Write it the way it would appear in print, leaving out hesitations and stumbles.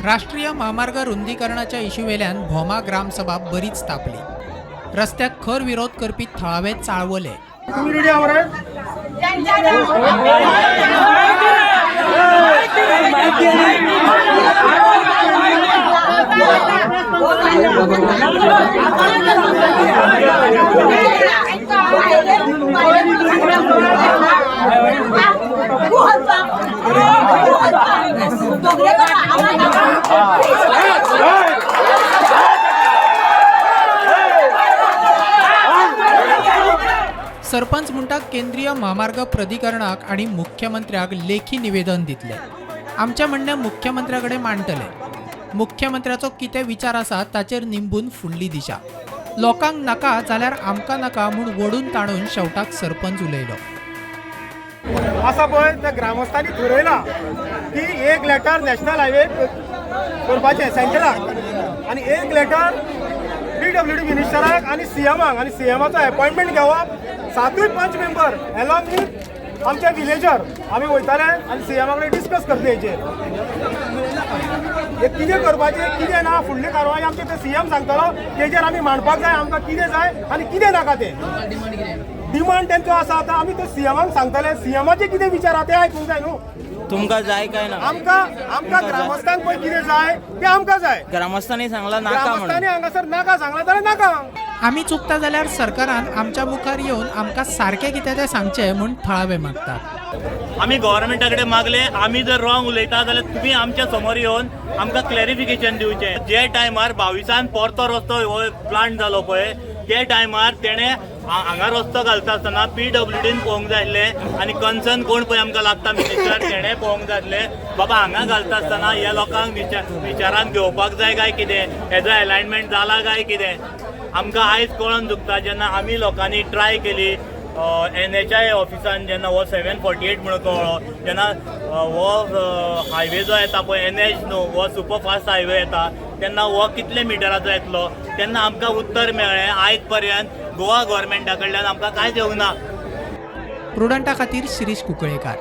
राष्ट्रीय म्हामार्ग रुंदीकरणाच्या इश्यूवेल्यान भोमा ग्रामसभा बरीच तापली. रस्त्याक खर विरोध करपी थळावे चाळवले. तुम्ही रेडी आहात रे? सरपंच म्हणटा, केंद्रीय म्हामार्ग प्राधिकरणाक आनी मुख्यमंत्र्याक लेखी निवेदन दितले. आमचें म्हणणें मुख्यमंत्र्या कडेन मांडटले. मुख्यमंत्र्याचो कितें विचार आसा ताचेर निंबून फुडली दिशा. लोकांक नाका जाल्यार आमकां नाका म्हूण वडून ताणून शेवटाक सरपंच उलयलो. आसा पळय, त्या ग्रामस्थांनी ठरयलां की एक लेटर नॅशनल हायवे करपाचें सेंट्रलाक आनी एक लेटर पीडब्ल्यूडी मिनिस्टराक आनी सीएमाक आनी सीएमाचो एपॉयंटमेंट घेवप. सातूय पंच मेंबर एलॉंग विथ आमचे विलेजर आमी वयताले आनी सीएमा कडेन डिस्कस करतले हेचेर, हे कितें करपाचें, कितें ना. फुडली कारवाय आमचे ते सीएम सांगतलो. तेजेर आमी मांडपाक जाय आमकां कितें जाय आनी कितें नाका तें. डिमांड तेंचो आसा. आतां आमी ते सीएमाक सांगतले. सीएमाचे कितें विचार आहा ते आयकूंक जाय न्हू. तुमकां जाय काय ना? आमकां आमकां ग्रामस्थांक पळय कितें जाय तें आमकां जाय. ग्रामस्थांनी सांगला नाका म्हणून. ग्रामस्थांनी हांगासर नाका सांगलां जाल्यार नाका. आमी चुकता जाल्यार सरकारान आमच्या मुखार येवन आमकां सारकें कितें तें सांगचें म्हूण थळावे मागतात. आमी गव्हर्मेंटा कडेन मागले, आमी जर रॉंग उलयता जाल्यार तुमी आमच्या समोर येवन आमकां क्लॅरिफिकेशन दिवचें. जे टायमार 22न परतो रस्तो हो प्लांट जालो पळय, ते टायमार तेणें हांगा रस्तो घालता आसतना पीडब्ल्यूडीन पळोवंक जाय आसलें आनी कन्सर्न कोण पळय आमकां लागता मिनिस्टर, तेणें पळोवंक जाय आसलें. बाबा, हांगा घालता आसतना ह्या लोकांक विचारान घेवपाक जाय काय कितें, हेजो एलायनमेंट जाला काय कितें. आमकां आयज कळोन चुकता, जेन्ना आमी लोकांनी ट्राय केली, एनएचआय ऑफिसान जेन्ना हो 748 म्हणून कळ्ळो, तेन्ना हो हायवे जो येता पळय, एनएच न्हू, हो सुपर फास्ट हायवे येता, तेन्ना हो कितले मिटराचो येतलो, तेन्ना आमकां उत्तर मेळ्ळें. आयज पर्यंत गोवा गव्हर्मेंटा कडल्यान आमकां कांयच येवंक ना. प्रुडंटा खातीर शिरीष कुंकळेकार.